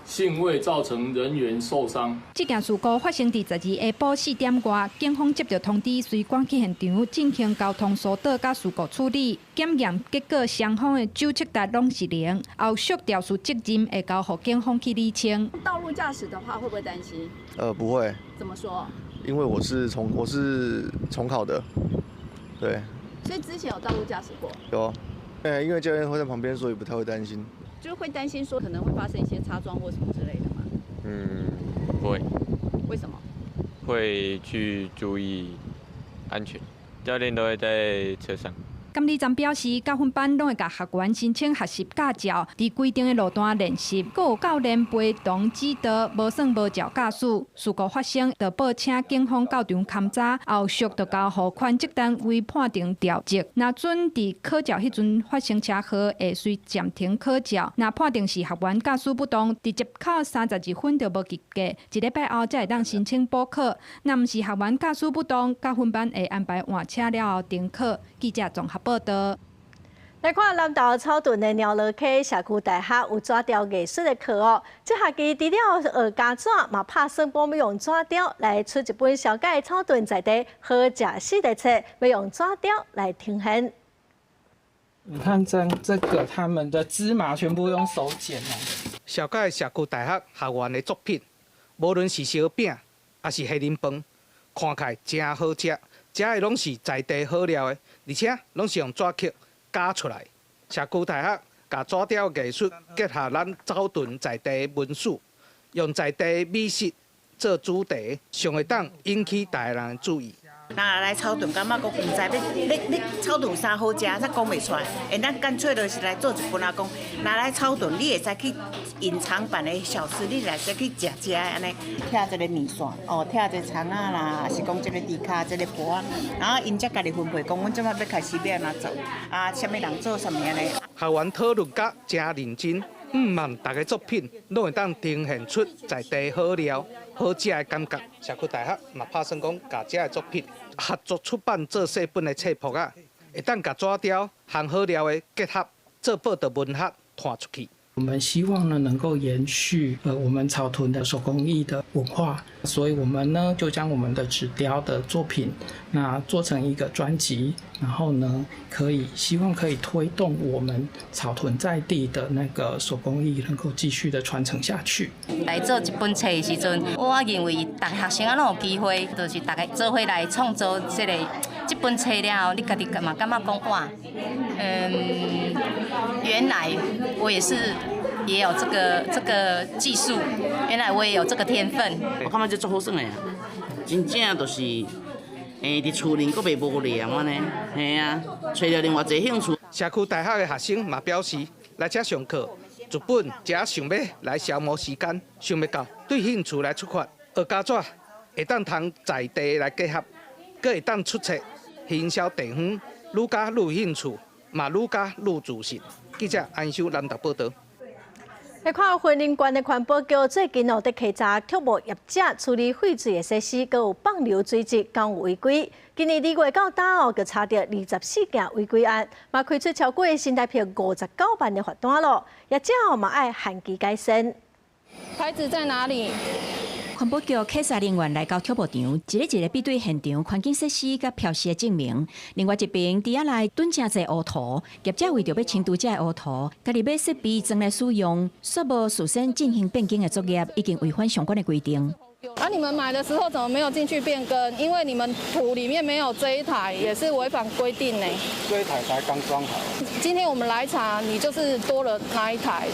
幸未造成人員受傷。這件事故發生佇12下晡4點外，警方接到通知，隨趕去現場進行交通疏導佮事故處理。檢驗結果，雙方的酒測值攏是零，後續肇事責任會交予警方去釐清。道路駕駛的話，會不會擔心？不會。怎麼說？因為我是重考的，對。所以之前有道路駕駛過？有，因為教練會在旁邊，所以不太會擔心。就會擔心說可能會發生一些擦撞或什麼之類的嗎？嗯，不會。為什麼？會去注意安全，教練都會在車上。監理站表示，駕訓班攏會共學員申請學習駕照，佇規定的路段練習，閣有教練陪同指導，無算無照駕駛。事故發生，就報請警方到場勘查，後續就交予權責單位判定肇責。若準佇考照彼陣發生車禍，會隨暫停考照。若判定是學員駕駛不當，直接扣32分就無及格，一禮拜後才會當申請補考。若毋是學員駕駛不當，駕訓班會安排換車了後重考。記者綜合報道。來看南投草屯的鳥螺溪社區大學有紙雕藝術的課哦。這學期除了學鉸紙，嘛拍算講欲用紙雕來出一本紹介草屯在地好食四个冊，欲用紙雕來呈現。你看這個他們的芝麻全部用手剪哦。紹介社區大學學員的作品，無論是燒餅，抑是蝦仁飯，看起來誠好食。這个攏是在地好料的，而且攏是用紙刻鉸出來。社區大學共紙雕藝術結合咱草屯在地文史，用在地美食做主題，上會當引起大家人的注意。人來草屯，感覺講毋知欲欲欲草屯有啥好食，才講袂出來。咱乾脆就是來做一本仔講，若來草屯，你會使去隱藏版的小吃，你會使去食食按呢。拆這个麵線，哦，拆這个蔥仔啦，抑是講這个豬跤，這个脯仔，然後𪜶才家己分配，講阮這擺欲開始欲按怎做，啊，啥物人做啥物按呢。學員討論甲誠認真，毋望逐个作品攏會當呈現出在地好料、好食的感覺。社區大學嘛拍算講，共這个作品合作出版做細本的冊簿仔，會當共紙雕和好料的結合，做報道文學傳出去。我們希望呢能夠延續我們草屯的手工藝的文化，所以我們呢就將我們的紙雕的作品，那做成一個專輯，然後呢可以希望可以推動我們草屯在地的那個手工藝能夠繼續的傳承下去。來做這本冊的時陣，我認為逐个學生仔攏有機會，就是逐个做伙來創作這個這本冊了後，你家己嘛感覺講哇，原來我也是。也有這個技術，原來我也有這個天分。我感覺這足好耍的，真正就是，佇厝裡閣袂無聊按呢，嘿啊，揣著另外一个興趣。社區大學的學生嘛表示，來遮上課，日本遮想欲來消磨時間，想袂到對興趣來出發，學鉸紙會當通在地來結合，閣會當出冊行銷地方，愈加愈有興趣，嘛愈加愈自信。記者安修南投報道。來看雲林縣的環保局最近哦，佇稽查畜牧業者處理廢水的設施，閣有放流水質，敢有違規。今年2月到今哦，就查著24件違規案，嘛開出超過新台幣59萬的罰單囉。業者哦嘛愛限期改善。牌子在哪裡？環保局稽查人員來到畜牧場，一個一個比對現場環境設施佮標示的證明。另外一邊，池仔內囤誠濟烏塗，業者為著欲清除這个烏塗，家己買設備裝來使用，煞無事先進行變更的作業，已經違反相關的規定。啊！你們買的時候怎麼沒有進去變更？因為你們圖裡面沒有這一台，也是違反規定呢。這一台才剛裝好。今天我們來查，你就是多了那一台，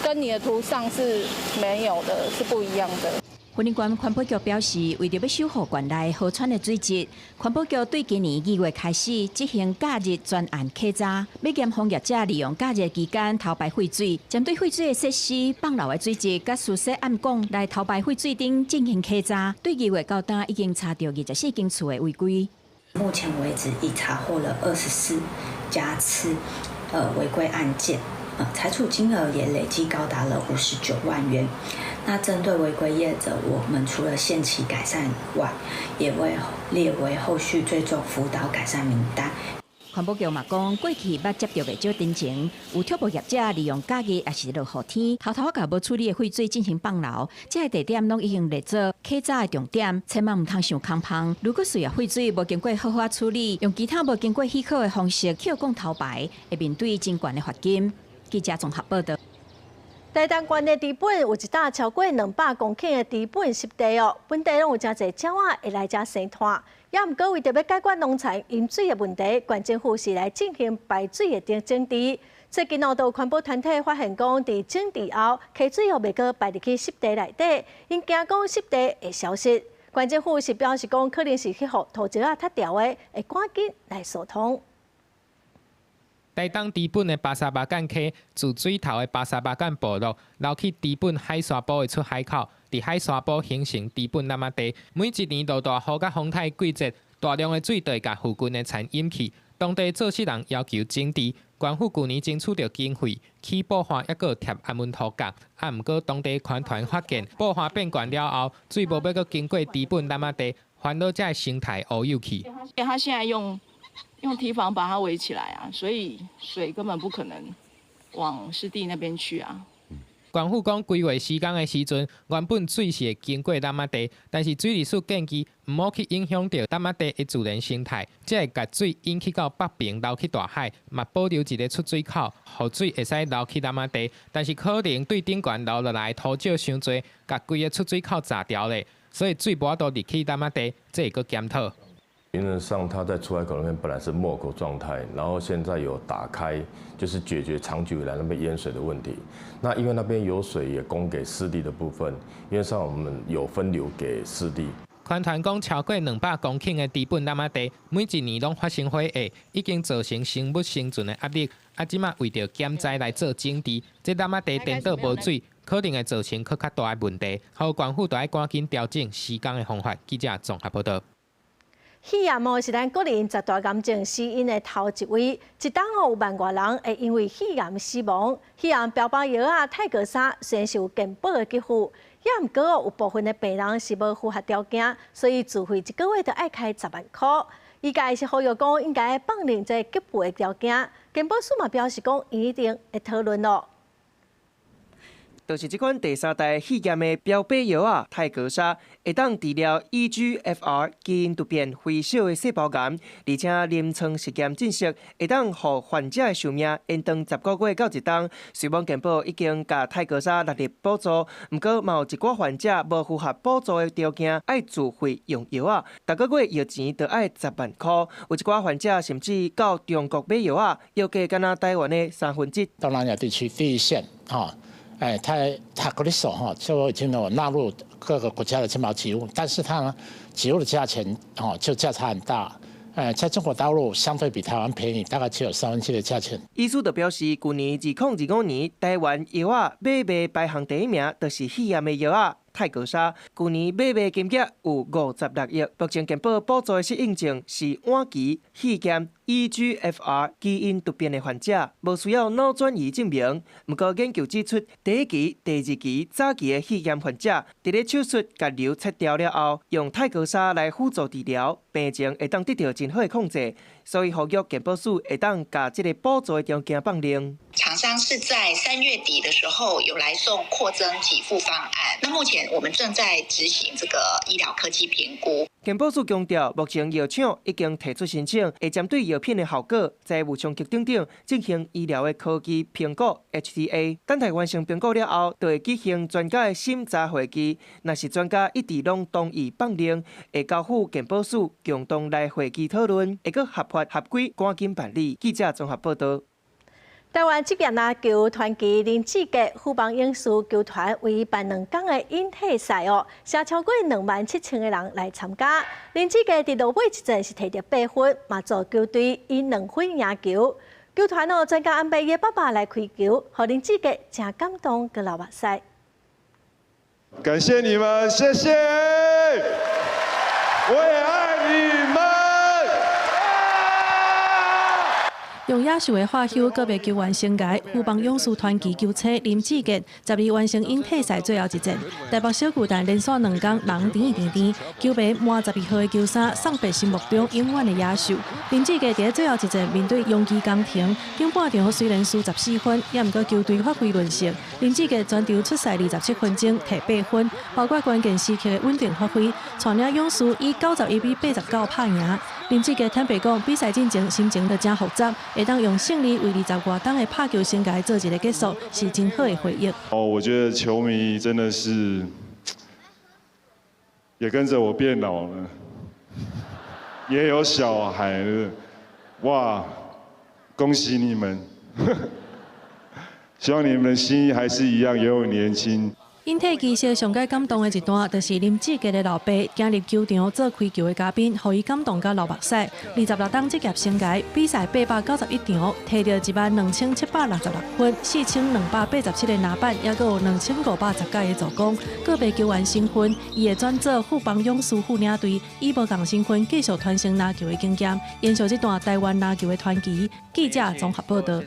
跟你的圖上是沒有的，是不一樣的。雲林縣環保局表示，為著欲守護縣內河川的水質，環保局對今年2月開始執行假日專案稽查，欲嚴防業者利用假日期間偷排廢水，針對廢水的設施、放流的水質、佮私設暗管來偷排廢水等進行稽查。對2月到今已經查著24間厝的違規。目前為止，已查獲了24家次違規案件。裁處金額也累計高達了59萬元。那針對違規業者，我們除了限期改善外，也會列為後續追蹤輔導改善名單。環保局嘛講，過去捌接著袂少陳情，有拓撲業者利用假日抑是落雨天，偷偷共無處理的廢水進行放流，這个地點攏已經列做稽查的重點，千萬毋通傷空芳。如果需要廢水無經過好好處理，用其他無經過許可的方式抾講偷排，會面對真懸的罰金。記者綜合報導。台東縣的知本有一搭超過200公頃的知本濕地哦，本地攏有誠濟鳥仔會來遮生湠。也毋過為著欲解決農田淹水的問題，縣政府是來進行排水的整治。最近哦，有環保團體發現講，佇整治後，溪水又袂閣排入去濕地內底，𪜶驚講濕地會消失。縣政府是表示講，可能是去予土石仔塌掉的，會趕緊來疏通。台東知本的巴沙巴干溪，自水頭的巴沙巴干部落流去知本海沙埔的出海口，佇海沙埔形成知本湳仔地。每一年落大雨佮風颱季節，大量的水就會共附近的田淹去。當地做事人要求整治，縣府舊年爭取著經費起布岸，抑閣貼安穩土角。啊，毋過當地環團發現布岸變懸了後，水無欲閣經過知本湳仔地，煩惱這个生態烏有去。他現在用堤防把它圍起來啊，所以水根本不可能往濕地那邊去啊。縣府講規劃施工的時陣，原本水是會經過湳仔地，但是水利署建議毋好去影響著湳仔地的自然生態，才會共水引去到北爿流去大海，嘛保留一个出水口，予水會使流去湳仔地。但是可能對頂懸流落來土石傷濟，共規个出水口閘掉咧，所以水無法度入去湳仔地，這會閣檢討。原則上，它在出海口那邊本來是沒口狀態，然後現在有打開，就是解決長久以來那邊淹水的問題。那因為那邊有水也供給濕地的部分，因為上我們有分流給濕地。環團講，超過200公頃的知本湳仔地，每一年攏發生火災，已經造成生物生存的壓力。啊，這馬為著減災來做整治，這湳仔地顛倒無水，可能會造成閣較大的問題。予縣府著愛趕緊調整施工的方法。記者綜合報導。肺癌哦，是咱國人十大癌症死因的頭一位，一冬哦有萬外人會因為肺癌死亡。肺癌標靶藥仔泰格沙雖然是有健保的給付，也毋過有部分的病人是無符合條件，所以自費一個月著愛開10萬箍。醫界是呼籲講應該放寬這個給付的條件，健保署嘛表示講一定會討論咯。就是這款第三代肺癌的標靶藥仔泰格沙，會當治療 EGFR 基因突變微小的細胞癌，而且臨床實驗證實會當予患者的壽命延長10個月到一冬。雖罔健保已經共泰格沙納入補助，毋過嘛有一寡患者無符合補助的條件，愛自費用藥仔，逐個月藥錢著愛10萬箍。有一寡患者甚至到中國買藥仔，藥價敢若台灣的三分之一。東南亞地區第一線，哈。哎，他格里索哈就已經有納入各個國家的健保給付，但是它呢，給付的價錢哦就價差很大。哎，在中國大陸相對比台灣便宜，大概只有三分之一的價錢。醫師就表示，舊年2025年，台灣藥仔買賣排行第一名，就是肺癌的藥仔泰格沙。舊年買賣金額有56億。目前健保補助的適應症是晚期肺癌 EGFR 基因突變的患者，無需要腦轉移證明。毋過研究指出，第一期、第二期、早期的肺癌患者，佇咧手術共瘤切掉了後，用泰格沙來輔助治療，病情會當得到真好的控制。所以呼籲健保署會當共這个補助的條件放寬。廠商是在3月底的時候有來送擴增給付方案，那目前我們正在執行這個醫療科技評估。健保署強調，目前藥廠已經提出申請，會針對藥品的效果、財務衝擊等等進行醫療的科技評估（HTA）。等待完成評估了後，就會舉行專家的審查會議。若是專家一致攏同意放寬，會交付健保署共同來會議討論，會閣合法合規趕緊辦理。記者綜合報導。台灣職業籃球傳奇林志傑富邦勇士球團為辦2天的引退賽哦，吸超過2萬7千個人來參加。林志傑佇落尾一陣是摕著8分，嘛助球隊以2分贏球。球團哦，專工安排伊爸爸來開球，予林志傑誠感動，閣流目屎。感謝你們，謝謝，我也愛你們。用野獸的化岫告別球員生涯，富邦勇士傳奇球星林志傑12完成引退賽最後一戰。台北小巨蛋連續兩工人甜甜甜，球迷換12號的球衫送別心目中永遠的野獸。林志傑佇最後一戰面對洋基工程，頂半場雖然輸14分，也毋過球隊發揮吝嗇。林志傑全場出賽27分鐘，提8分，包括關鍵時刻的穩定發揮，帶領勇士以91比89拍贏。林志傑坦白講，比賽進前心情都誠複雜，會當用勝利為20外冬的拍球生涯做一個結束，是真好的回憶。哦，我覺得球迷真的是也跟着我變老了，也有小孩了，哇！恭喜你們，希望你們心還是一樣，永遠年輕。引退儀式上蓋感動的一段，就是林志傑的老爸行入球場做開球的嘉賓，予伊感動甲流目屎。26冬職業生涯比賽891場，提著12,766分，4,287個籃板，抑閣有2,510個的助攻。告別球員身份，伊會轉做富邦勇士副領隊，以無仝身份繼續傳承籃球的經驗，延續這段台灣籃球的傳奇。記者綜合報導。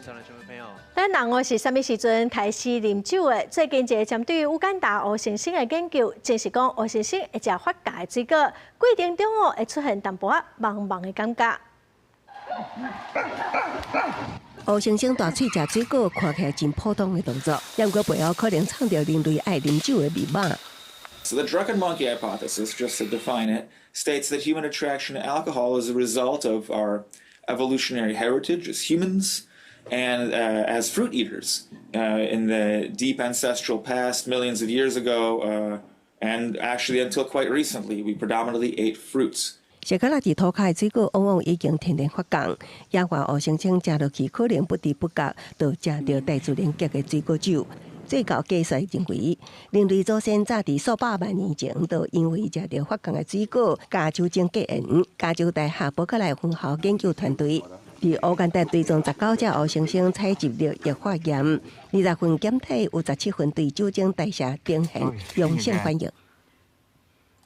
咱人哦是啥物時陣開始啉酒的？最近一个針對烏干達黑猩猩的研究，證實講黑猩猩會食發酵的水果，過程中哦會出現淡薄仔茫茫的感覺。黑猩猩大喙食水果，看起來真普通的動作，毋過背後可能藏著人類愛啉酒的密碼。 So the drunken monkey hypothesis, just to define it, states that human attraction to alcohol is a result of our evolutionary heritage as humans and as fruit eaters in the deep ancestral past, millions of years ago, and actually until quite recently, we predominantly ate fruits. 石膏仔佇塗跤的水果往往已經天然發酵，野外黑猩猩食落去，可能不知不覺就食著大自然結的水果酒。最高假說認為，人類祖先早佇數百萬年前，就因為食著發酵的水果，佮酒精結緣。加州大學伯克萊分校研究團隊佇烏干達追蹤19隻黑猩猩採集尿液化驗，20份檢體有17份對酒精代謝呈現陽性反應。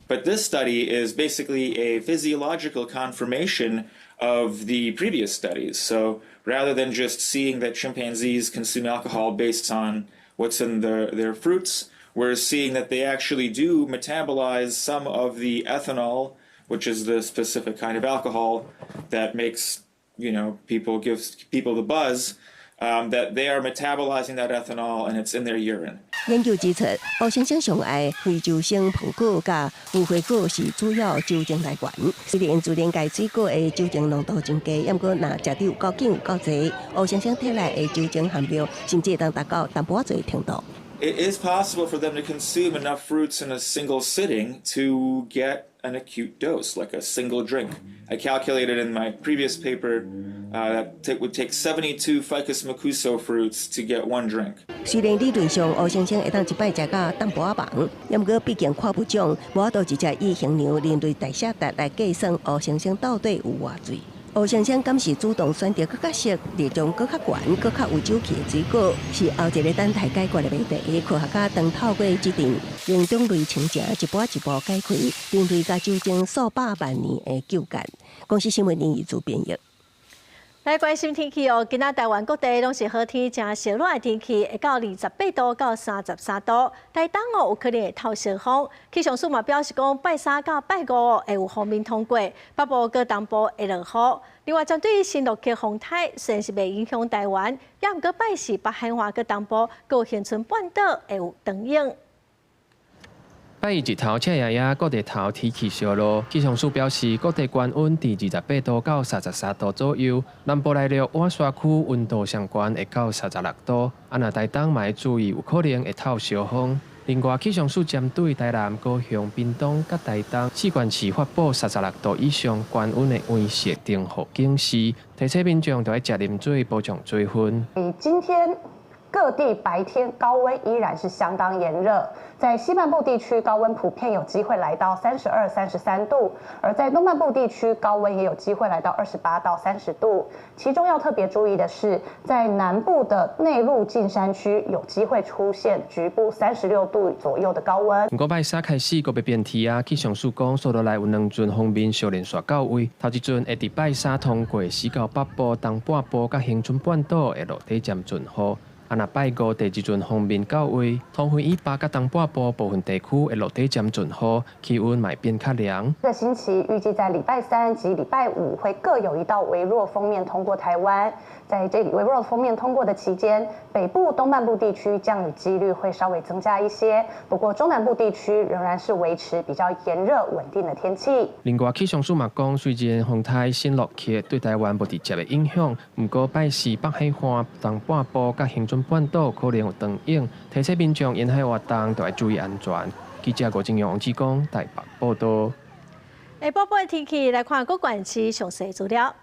But this study is basically a physiological confirmation of the previous studies. So rather than just seeing that chimpanzees consume alcohol based on what's in their fruits, we're seeing that they actually do metabolize some of the ethanol, which is the specific kind of alcohol that makes, you know, people gives people the buzz, that they are metabolizing that ethanol and it's in their urine. 研究指出，黑猩猩上愛非洲星蘋果佮無花果是主要酒精來源。雖然自然界水果的酒精濃度真低，毋過若食得有夠緊有夠濟，黑猩猩體內的酒精含量甚至會當達到淡薄仔醉程度。 It is possible for them to consume enough fruits in a single sitting to get an acute dose, like a single drink. I calculated in my previous paper that it would take 72 Ficus mucuso fruits to get one drink. 雖然理論上黑猩猩會當一擺食甲淡薄仔茫，毋過畢竟看不準，無法度直接以衡量人類代謝值來計算黑猩猩到底有偌醉。黑猩猩敢是主動選擇閣較熟、熱量閣較懸、閣較有酒氣的水果，是後一个等待解決的問題。科學家當透過這陣靈長類親情一步一步解開人類佮酒精數百萬年的糾結。公視新聞林怡主編譯。來關心天氣哦，今仔台灣各地攏是好天，誠燒熱的天氣，會到28度到33度。台東哦有可能會透燒風。氣象署嘛表示講，拜三到拜五會有鋒面通過，北部佮東部會落雨。另外，針對新洛克風颱，雖然是袂影響台灣，也毋過拜四北海岸佮東部閣有恆春半島會有長湧。拜一日頭赤炎炎，各地頭天氣燒熱。氣象署表示，各地高溫佇28度到33度左右。南部內陸倚山區溫度上懸會到36度。啊，若台東嘛愛注意，有可能會透燒風。另外，氣象署針對台南、高雄、屏東佮台東四縣市發布36度以上高溫的黃色燈號警示，提醒民眾著愛食啉水補充水分。今天各地白天高溫依然是相當炎熱，在西半部地區高溫普遍有機會來到32、33度，而在東半部地區高溫也有機會來到28到30度。其中要特別注意的是，在南部的內陸近山區有機會出現局部36度左右的高溫。毋過拜三開始閣欲變天啊！氣象署講，紲落來有兩陣鋒面相連續到位，頭一陣會佇拜三通過死到北部、東半部佮恆春半島，會落底漸陣雨。啊，若拜五第二陣鋒面到位，桃園以北佮東半部部分地區會落底漸陣雨，氣溫嘛會變較涼。這個星期預計在禮拜三及禮拜五會各有一道微弱鋒面通過台灣，在這裡微弱鋒面通過的期間，北部東半部地區降雨幾率會稍微增加一些，不過中南部地區仍然是維持比較炎熱穩定的天氣。另外，氣象署嘛講，雖然風台新洛克對台灣無直接的影響，毋過拜四北海岸、東半部佮恆春半島可能有長湧，提醒民眾沿海活動著愛注意安全。記者郭正陽、王志剛台北報道。下晡晡天氣來看各縣市詳細資料。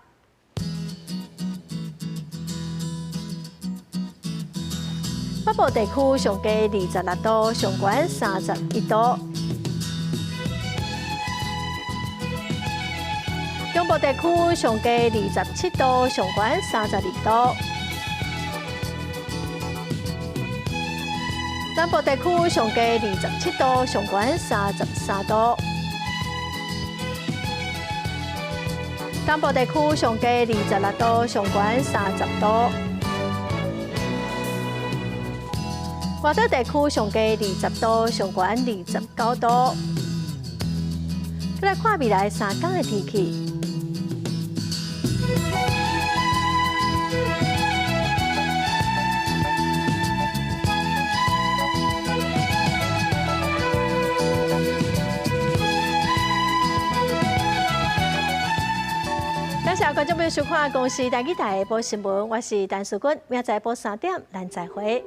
北部地區上低26度，上懸31度。中部地區上低27度，上懸32度。南部地區上低27度，上懸33度。東部地區上低26度，上懸30度。外島地區上低20度，上懸29度。來看未來3天的天氣。感謝觀眾朋友收看《公視台語台》下晡新聞，我是陳淑君，明仔載晡3點，咱再會。